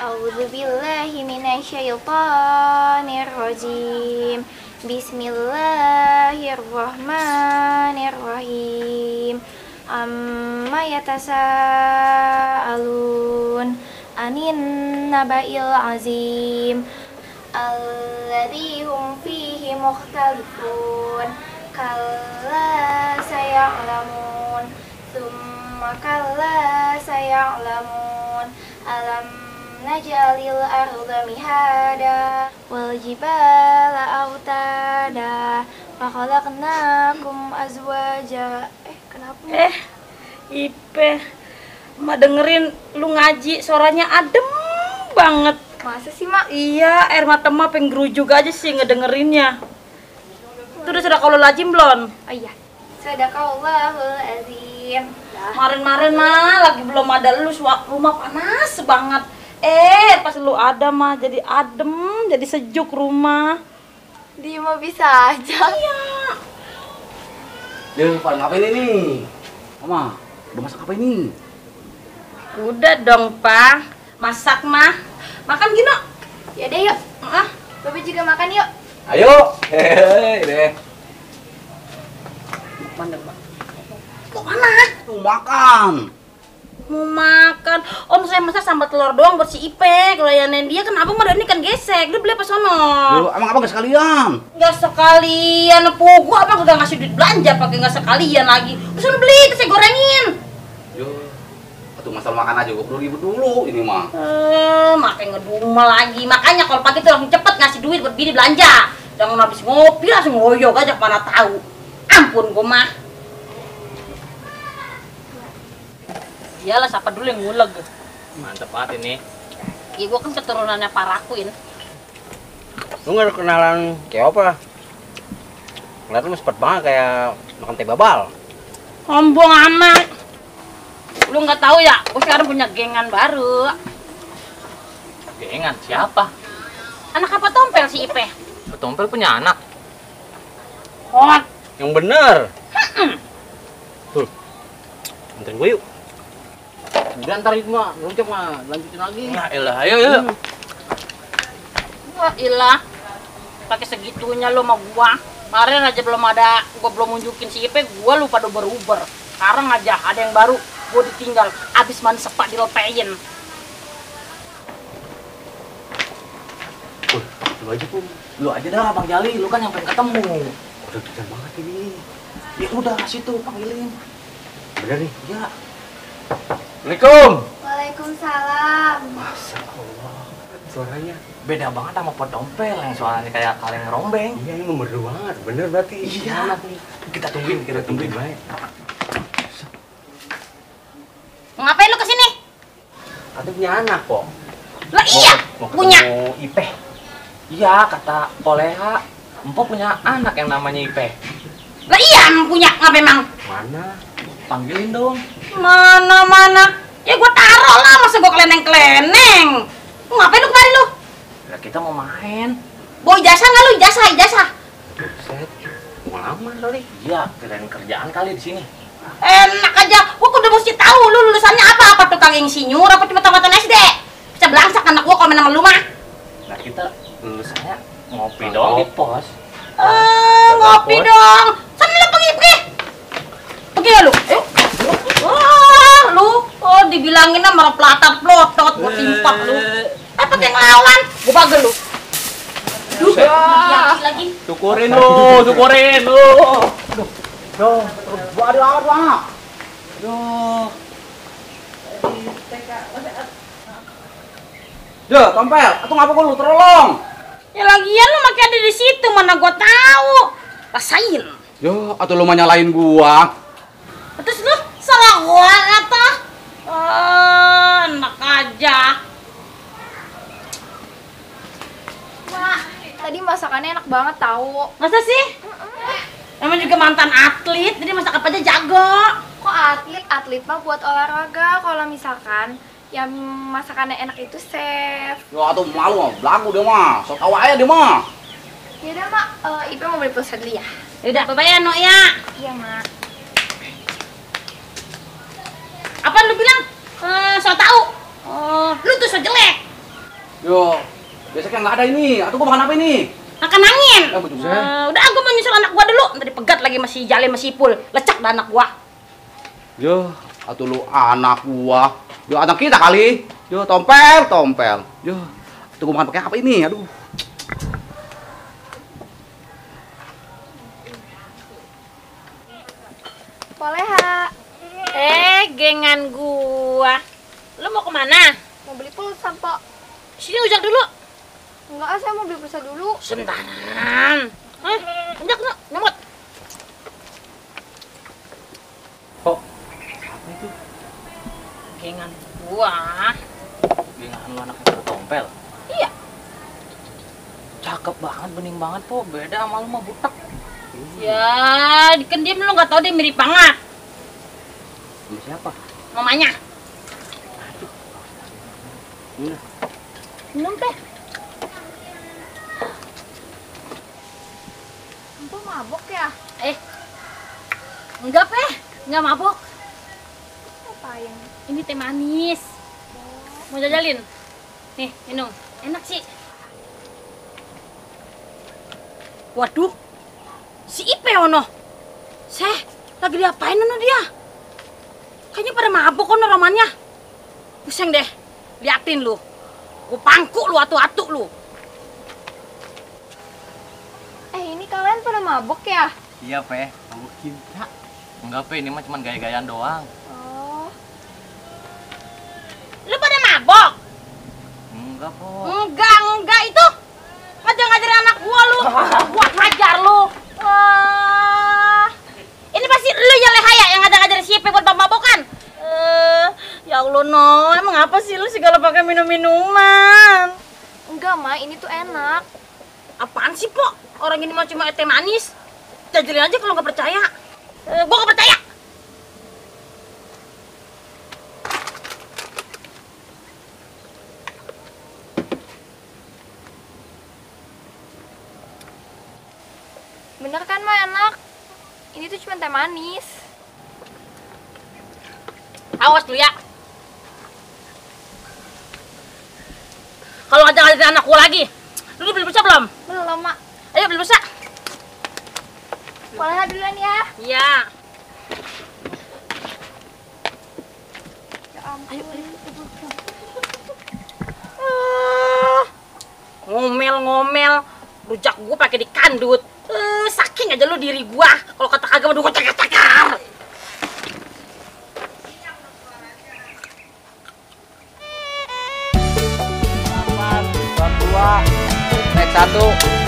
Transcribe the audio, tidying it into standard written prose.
A'udzu billahi minasyaitonir rajim. Bismillahirrahmanirrahim. Amma yatasaalun anin naba'il azim alladzi hum fihi mukhtalifun. Kalla saya'lamun tsumma kalla saya'lamun. Alam naj'alil arda mihada wal jibala autada wa khalaqnakum azwaja. Kenapa? Ipe, Mak dengerin lu ngaji, suaranya adem banget. Masa sih, Mak? Iya, air mata Mak pengen gerujug aja sih ngedengerinnya. Itu udah sedekahul lazim belum? Oh iya, sadaqallahul azim. Kemarin-kemarin mah lagi belum ada lu, rumah panas banget. Pas lu ada mah jadi adem, jadi sejuk rumah. Dia mau bisa aja. Iya. Dia pada ngapain ini? Mama, udah masak apa ini? Udah dong, Pak. Masak mah. Makan Gino. Ya deh yuk. Bapak juga makan yuk. Ayo. Hehehe deh. Mana, Pak? Mau mana? Tuh makan. Mau makan. Om, saya masak sambal telur doang buat si Ipe. Kalau yang dia kan abang mah ini kan gesek. Dia beli apa sono? Duh, emang abang gak sekalian? Gak sekalian. Pogo abang udah ngasih duit belanja pakai gak sekalian lagi. Terus beli, terus saya gorengin. Yo, atuh masalah makan aja 20.000 dulu ini mah. Makin ngedumel lagi. Makanya kalau pagi tuh langsung cepet ngasih duit buat bini belanja. Jangan habis ngopi langsung ngoyok aja, mana tahu. Ampun gua mah. Iyalah, siapa dulu yang nguleg. Mantep banget ini. Ya gua kan keturunannya Parakuin. Lu gak ada kenalan kayak apa? Ngeliat lu cepet banget kayak makan teh babal. Sombong amat. Lu nggak tahu ya, gua sekarang punya gengan baru. Gengan siapa? Anak apa Tompel si Ipe? Tompel punya anak. Hot. Yang bener. Tuh. Anterin gue yuk. Udah ntar itu mah, ngocok mah, lanjutin lagi. Ya elah, ayo. Wah, ilah. Pakai segitunya lo sama gua. Kemarin aja gua belum nunjukin si Ipe, gua lupa uber-uber. Sekarang aja ada yang baru, gua ditinggal. Abis mandi sepak dilepein. Lu aja pun, lu aja dah Bang Jali, lu kan yang pengen ketemu. Udah degan banget ini. Ya udah situ panggilin. Bener nih? Ya. Assalamualaikum. Waalaikumsalam. Masya Allah, suaranya Beda banget sama pot Tompel yang suaranya kayak kaleng rombeng. iya ini merdu banget, bener berarti. Iya. Kita tungguin baik. Ngapain lu kesini? Ada punya anak kok. Lah iya, Mau punya. ketemu Ipe. Iya, kata Poleha, Empo punya anak yang namanya Ipe. Lah iya, punya. Ngapa emang? Mana? Panggilin dong. Mana? Ya gua taruh lah, masa gua keleneng-keleneng. Lu ngapain lu kemari lu? Ya kita mau main. Bawa ijazah nggak lu? Ijazah. Set, mau lama kali. Iya, kirain kerjaan kali di sini. Enak aja, gua udah mesti tahu lu lulusannya apa? Apa tukang insinyur, apa cuma tamatan SD? Bisa belangsak anak gua kalau main sama lu mah. Nah kita lulusannya ngopi doang di pos. Ngopi dong. Sana lu pergi. Pergi lah lu. Wah, lu. Dibilangin sama pelatar plotot, gua timpak lu. Pakai ngelawan, gua bagel lu. Lagi. Syukurin lu. Duh, gua ada amat banget. Duh. Duh, Tompel, atau ngapa gua lu terolong? Ya lagian lu makin ada di situ, mana gua tahu. Rasain. Yo, atau lu mau nyalain gua? Terus lu salah gua kata. Enak aja. Mak, tadi masakannya enak banget tahu. Masa sih? Namanya juga mantan atlet, jadi masak apa aja jago. Kok atlet? Atlet mah buat olahraga. Kalau misalkan yang masakannya enak itu chef. Yo, atau malu mah, belagu dia mah. So tau aja dia mah. Yaudah mak, Ipe mau beli pulsa dulu ya? Yaudah, bye-bye ya, Nok ya. Iya mak. Apa lu bilang? So tau? Lu tuh so jelek. yang nggak ada ini. Atau gua makan apa ini? Makan angin. Betul saya. Udah, gua mau nyusul anak gua dulu. Ntar dipegat lagi masih Jalin masih Ipul. Lecak dah anak gua. Yo, atuh lu anak gua. Yo, anak kita kali. Yo, tompel. Yo, atuh gua makan pakai apa ini? Aduh. Poleha. Gengan gua. Lu mau kemana? Mau beli pulsa, Pok. Sini ujak dulu. Enggak, saya mau beli pulsa dulu. Sentaran. Ujak lu, nyemot. Kok? Apa itu? Gengan gua. Gengan lu anak muda tompel. Iya. Cakep banget, bening banget, Po. Beda sama lu mah butek. Ya, kan dia lu nggak tahu dia mirip banget. Ini siapa? Mamanya. Ini. Minum teh. Itu mabok ya? Enggak, enggak mabok. Ngapain? Ini teh manis. Mau jajalin? Nih, minum. Enak sih. Waduh. Si Ipe ono. Lagi diapain ono dia? Kayaknya pada mabok ono romannya. Pusing deh. Liatin lu. Gua pangku lu atu-atu lu. Ini kalian pada mabok ya? Iya, Pe. Mabuk cinta. Enggak, Pe. Ini mah cuma gaya-gayaan doang. Oh, Lu pada mabok? Enggak, Po. Enggak itu. Ngajar-ngajarin anak gua lu. Gua hajar lu. Wah. Ini pasti lu ya Lehaya yang ngajar-ngajarin si Ipe buat mabokan. Ya Allah, no. Emang apa sih lu segala pakai minum-minuman? enggak, Ma. Ini tuh enak. Apaan sih, Pok? Orang ini mah cuma teh manis. Jajalin aja kalau nggak percaya. Gua nggak percaya. Bener kan, Ma, enak? Ini tuh cuma teh manis. Awas lu ya. Kalau ngajak-ngajakin anak gua lagi. Lu beli pulsa belum? Belum, Mak. Ayo beli pulsa. Poleha duluan ya. Iya. Ya ampun. Ngomel-ngomel. Rujak gua pakai dikandut. Saking aja lu diri gua. Kalau kata kagak mah gua cakar-cakar. Bang 2, naik 1.